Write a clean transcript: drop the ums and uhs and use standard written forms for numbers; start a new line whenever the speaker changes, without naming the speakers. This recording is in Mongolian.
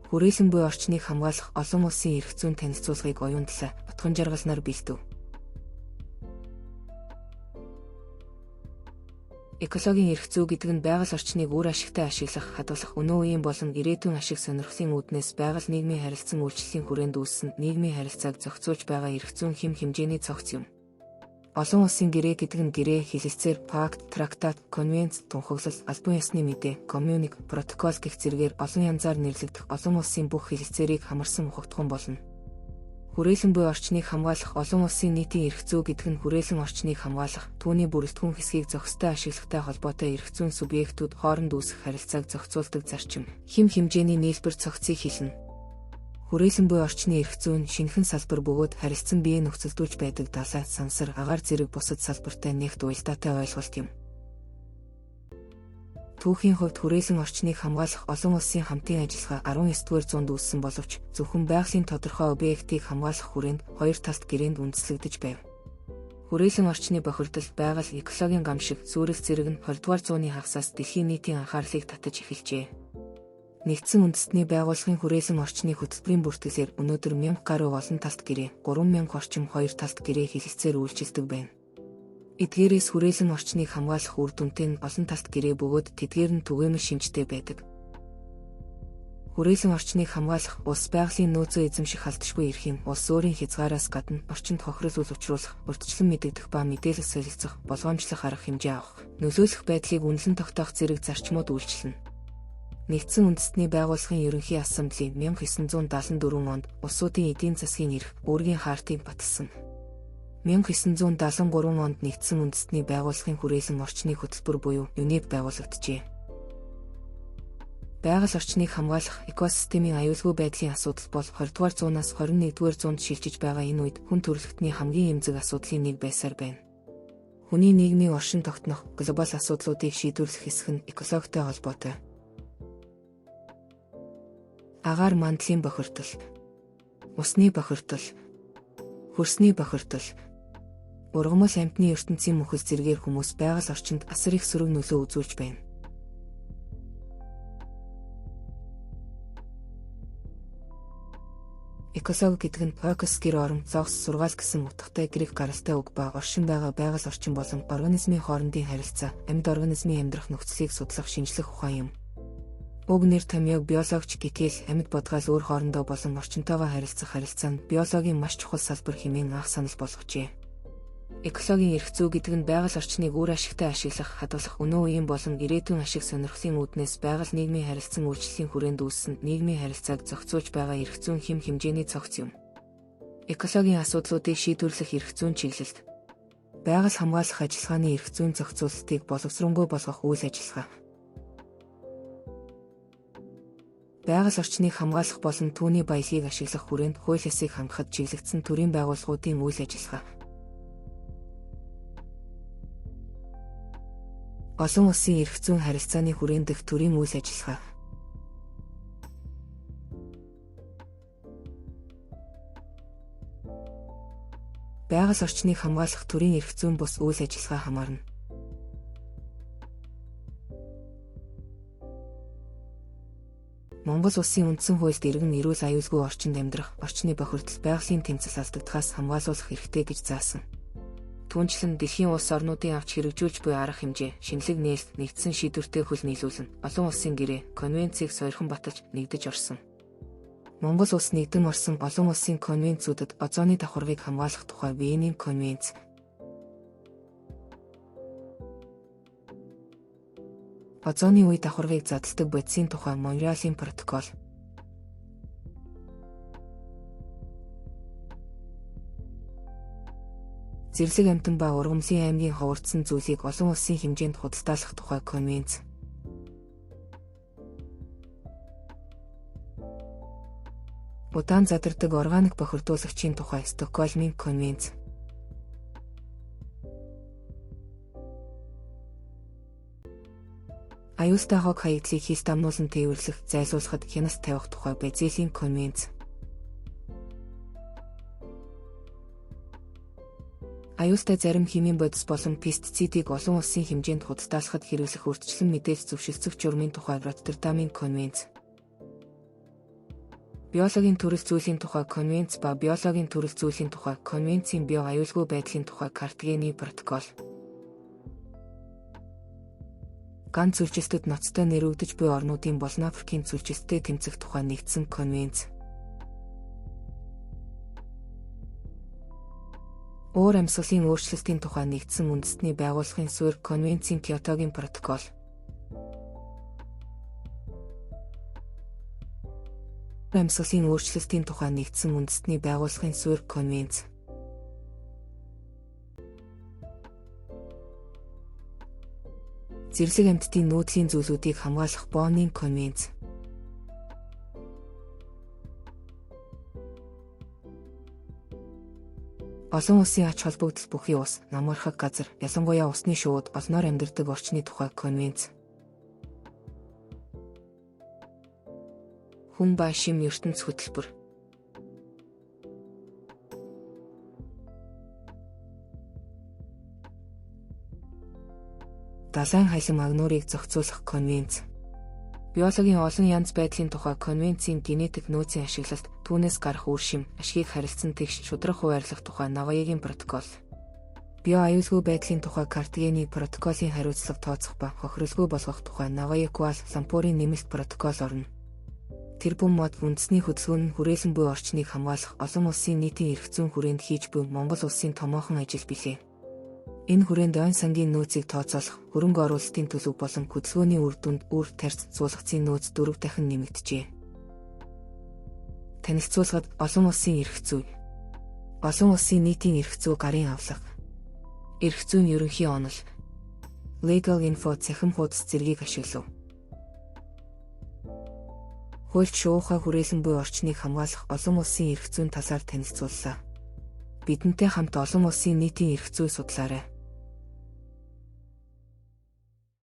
Хүрээлэн буй орчныг хамгаалах олон улсын эрх зүйн танилцуулгыг оюун талаа Батганжаргал нар бэлдэв. Экологийн эрх зүй гэдэг нь байгаль орчныг үр ашигтай ашиглах, хадгалах, өнөө үеийн болон ирээдүйн ашиг сонирхлын үүднээс байгаль нийгмийн харилцан үйлчлэлийн хүрээнд үүссэн нийгмийн харилцааг зохицуулж байгаа эрх зүйн хэм хэмжээний цогц юм. Олон улсын гэрээ гэдэг нь гэрээ, хэлэлцээр, пакт, трактат, конвенц, тунхаглал, албан ёсны мэдээ, коммуник, протокол гэх зэргээр олон янзаар нэрлэгдэх олон улсын бүх хэлэлцээрийг хамарсан ухагтхуун болно. Хүрээлэн буй орчныг хамгаалах олон улсын нийтийн эрх зүй гэдэг нь хүрээлэн орчныг хамгаалах, түүний бүрэлдэхүүн хэсгийг зохистой ашиглахтай холбоотой эрх зүйн субъектүүд хооронд үүсэх харилцааг зохицуулдаг зарчим, хэм хэмжээний нийлбэр цогцыг хэлнэ. Хүрээлэн буй орчны эрх зүй нь шинэхэн салбар бөгөөд харилцан бие нөхцөлдүүлж байдаг далай, сансар, агаар зэрэг бусад салбартай нэгт уялдаатай ойлголт юм. Түүхийн хувьд хүрээлэн орчныг хамгаалах олон улсын хамтын ажиллагаа 19-р зуунд үүссэн боловч зөвхөн байгалийн тодорхой объектыг хамгаалах хүрээнд хоёр талт гэрээнд үндэслэгдэж байв. Хүрээлэн орчны бохирдол, байгаль, экологийн гамшиг, сүрэл зэрэг нь 20-р зууны хагасаас дэлхийн нийтийн анхаарлыг татаж эхэлжээ. Нэгдсэн үндэстний байгууллагын хүрээлэн орчны хөтөлбөрийн бүртгэлээр өнөөдөр 1000 гаруй олон талт гэрээ, 3000 орчим хоёр талт гэрээ хэлэлцээр үйлчилдэг байна. Эдгээрээс хүрээлэн орчныг хамгаалах үр дүнтэй нь олон талт гэрээ бөгөөд тэдгээр нь түгээмэл шинжтэй байдаг. Хүрээлэн орчныг хамгаалах улс байгалийн нөөцөө эзэмших алдашгүй эрхийн улс өөрийн хязгаараас гадна орчинд хохирол үл учруулах, урьдчилан мэдэгдэх ба мэдээлэл солилцох, болгоомжлох арга хэмжээ авах, нөлөөлөх байдлыг үнэлэн тогтоох зэрэг зарчмууд үйлчилнэ. Нэгдсэн үндэстний байгууллагын ерөнхий ассамблей 1974 онд улсуудын эдийн засгийн эрх, үүргийн хаартыг баталсан. 1973 онд нэгдсэн үндэстний байгууллагын хүрээлэн орчны хөтөлбөр буюу ЮНЕП байгуулагджээ. Байгаль орчныг хамгаалах экосистемийн аюулгүй байдлын асуудал бол 20-р зуунаас 21-р зуунд шилжиж байгаа энэ үед хүн төрөлхтний хамгийн эмзэг асуудлын нэг байсаар байна. Хүний нийгмийн оршин тогтнох глобал асуудлуудыг шийдвэрлэх хэсэг нь экологитой холбоотой. Агаар мандлын бохирдол, усны бохирдол, хөрсний бохирдол, ургамал амьтны ертөнцийн мөхөл зэргээр хүмүүс байгаль орчинд асар их сөрөг нөлөө үзүүлж байна. Экологи гэдэг нь фокус гэр орон, зогс, сургаал гэсэн утгатай грек гаралтай үг ба оршин байгаа байгаль орчин болон организмын хоорондын харилцаа, амьд организмын амьдрах нөхцөлийг судлах шинжлэх ухаан юм. Уг нэр томьёог биологч гэтэл амьд бодгаал өөр хоорондоо болон орчинтойгоо харилцах харилцаа нь биологийн маш чухал салбар хэмээн анх санал болгожээ. Экологийн эрх зүй гэдэг нь байгаль орчныг үр ашигтай ашиглах, хадгалах, өнөө үеийн болон ирээдүйн ашиг сонирхлын үүднээс байгаль нийгмийн харилцан үйлчлэлийн хүрээнд үүссэн нийгмийн харилцааг зохицуулж байгаа эрх зүйн хэм хэмжээний цогц юм. Экологийн асуудлуудыг шийдвэрлэх эрх зүйн чиглэлд байгаль хамгаалах ажиллагааны эрх зүйн зохицуулалтыг боловсронгүй болгох үйл ажиллагаа. Байгаль орчныг хамгаалах болон түүний баялагийг ашиглах хүрээнд хууль ёсыг хангахад чиглэгдсэн төрийн байгууллагуудын үйл ажиллагаа. Олон улсын эрх зүйн харилцааны хүрээнд дэх төрийн үйл ажиллагаа. Байгаль орчныг хамгаалах төрийн эрх зүйн бус үйл ажиллагаа хамаарна. Монгол улсын үндсэн хуульд иргэн эрүүл аюулгүй орчинд амьдрах, орчны бохирдол, байгалийн тэмцэл алдагдахаас хамгаалуулах эрхтэй гэж заасан. Түүнчлэн дэлхийн улс орнуудын авч хэрэгжүүлж буй арга хэмжээ, шинэлэг нээлт, нэгдсэн шийдвэртэй хөл нийлүүлэн олон улсын гэрээ, конвенцийг сойрхон баталж нэгдэж орсон. Монгол улс нэгдэн орсон олон улсын конвенцүүдэд озоны давхаргыг хамгаалах тухай Венийн конвенц, озоны үе давхаргыг задалдаг бодисын тухай Монреалийн протокол. Зэрлэг амьтан ба ургамлын аймгийн ховордсон зүйлийг олон улсын хэмжээнд худалдаалах тухай конвенц. Удаан задардаг органик бохирдуулагчийн тухай Стокгольмын конвенц. Аюултай хог хаягдлыг хил дамнуулан тээвэрлэх, зайлуулахад хяналт тавих тухай Базилийн конвенц. Аюултай зарим химийн бодис болон пестицидийг олон улсын хэмжээнд худалдаалахад хэрэглэх урьдчилан мэдээлэл зөвшөлдсөх журмын тухай Роттердамын конвенц. Биологийн төрөл зүйлийн тухай конвенц ба биологийн төрөл зүйлийн тухай конвенцийн био аюулгүй байдлын тухай Картагены протокол. Ган зүйлчилтэд ноцтой нэрвэгдэж буй орнуудын болон Африкийн зүйлчилттэй тэмцэх тухай нэгдсэн конвенц. Уур амьсгалын өөрчлөлтийн тухай нэгдсэн үндэстний байгууллагын суурь конвенцийн Киотогийн протокол. Амьсгалын өөрчлөлтийн тухай нэгдсэн үндэстний байгууллагын суурь конвенц. Зэрлэг амьтдын нүүдлийн зүйлүүдийг хамгаалах Боннын конвенц. Олон улсын ач холбогдол бүхий ус, намгархаг газар, ялангуяа усны шувууд олноор амьдардаг орчны тухай конвенц. Хүн ба шим ертөнц хөтөлбөр. Далайн халим агнуурыг зохицуулах конвенц. Биологийн олон янз байдлын тухай конвенцийн генетик нөөцийн ашиглалт, түүнээс гарах үр шим, ашгийг харилцан тэгш шударга хуваарлах тухай Нагоягийн протокол. Био аюулгүй байдлын тухай Картагены протоколын хариуцлага тооцох ба хохиролгүй болгох тухай Нагоя Куала Лумпурын нэмэлт протокол орно. Тэрбум мод үндэсний хөдөлгөөн нь хүрээлэн буй орчныг хамгаалах олон улсын нийтийн эрх зүйн хүрээнд хийж буй Монгол улсын томоохон ажил билээ. Энэ хүрээнд ойн сангийн нөөцийг тооцоолох, хөрөнгө оруулалтын төлөв болон хөдөлгөөний үр дүнд үр тарьц суулгацын нөөц 4 дахин нэмэгджээ. Танилцуулгад олон улсын эрх зүй. Олон улсын нийтийн эрх зүй гарын авлага. Эрх зүйн ерөнхий онол. Legal Info цахим хуудас зэргийг ашиглав. Хуульч шуухай хүрээлэн буй орчныг хамгаалах олон улсын эрх зүйн талаар танилцууллаа. Бидэнтэй хамт олон улсын нийтийн эрх зүй судлаарай.